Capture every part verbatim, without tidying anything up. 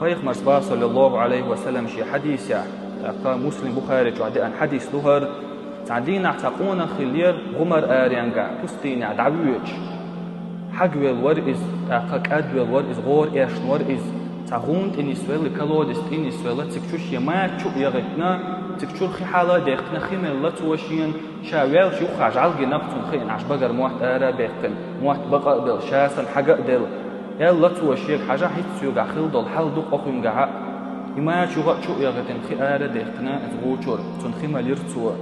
Пайхамара, саллаллаху Ӏалайхи ва саллам, шен хьадисехь, тӀаккха Муслим, Бухари чохь деана хьадис ду хӀара, цхьана дийнахь цхьа къонах хиллера гӀумар аренгахь, пустынехь дӀавоьдуш. Хьагвелла вара иза, тӀаккха кӀадвелла вара иза, гӀора эшна вара иза. Цхьа гӀуна тӀе нисвелла, колодец тӀе нисвелла, цига чу шен мача чу а яхийтина, цига чуьра хи хьала а дехкина, хи мелла цо шена, ша ваьлча юххехь жӀаьла гина-кх цунна хиъна, Ӏаш багара мотт ара а баьккхина, мотт бакъа а белла, ша санна хьага а делла. Аьлла цо шега, хьажахь, хӀинца соьгахь хилла долу хьал дукха къинхетам а. И мача юха а чу а яхийтина, хи ара а дехкина иза гӀу чуьра, цунна хи малийра цо.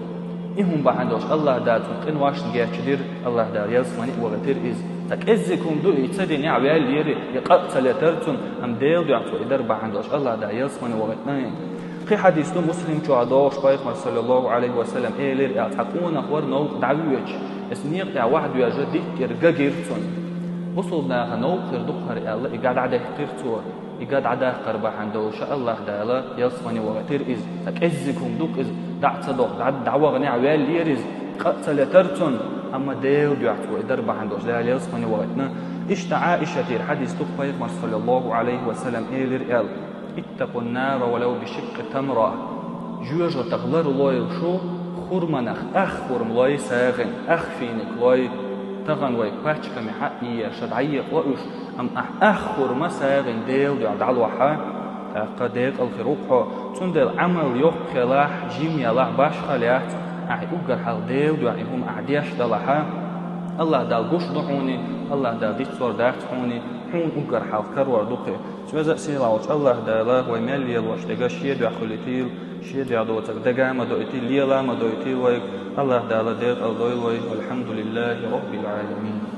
И хӀума бахьана долуш АллахӀ Дала цунна къиношна гечдира, АллахӀ Дала ялсамане а вахийтира иза. Цхьа кӀеззиг хӀума ду и, ца динехь ваьллера, и къа а ца летара цунна, амма Делан дуьхьа цо и дар бахьана долуш АллахӀ Дала ялсамане вахийтина. Кхин хьадис ду Муслим чохь догӀуш, Пайхамара, саллаллаху Ӏалайхи ва саллам, элира аьлла, цхьа къонах вара новкъа дӀавоьдуш, иза некъа тӀехь вахьа доьжна диттера га гира цунна. Бусалба наха новкъа хир ду-кх хӀара аьлла, и га дӀадехкира цо. И га дӀадаккхар бахьана долуш АллахӀ Дала ялсамане вахийтира иза. Цхьа кӀеззиг хӀума ду-кх иза, дӀа а ца дохуш, дӀа, дӀаваханехь ваьллера иза, къа а ца летара цунна, амма Делан дуьхьа цо и дар бахьана долуш Дала ялсамане вахийтина. Иштта Ӏаишатера хьадис ду-кх, Пайхамара, саллаллаху Ӏалайхи ва саллам, элира аьлла: «Иттакъун-нара валав бишикъкъи тамра». Жоьжахатех ларлойла шу хурманах ах хурма лой сагӀина, ах финик лой. Тахана вай пачкамехь а ийша дӀаекъало уьш, амма ахь ах хурма сагӀина Делан дуьхьа дӀалохь, тӀаккха декъала хир ву-кх хьо. Цундела Ӏамал йоккха елахь, жима елахь, башхалла яц, ахь и уггар хьалха Делан дуьхьа и хӀума ахь деш далахь, АллахӀ Дала гуш ду хьуна, АллахӀ Дала дицлур дац хьуна, хьуна уггар хьалха карор ду-кх и. Веза а, сийлахь волчу АллахӀ Дала вай мел лелош дерг Шен дуьхьа хуьлийтийла, Шен дуьхьа доцург дага а ма дойтийла, лела а ма дойтийла вайга. АллахӀ Дала декъала дойла вай. Валхьамдулиллахи Роббил Ӏаламин.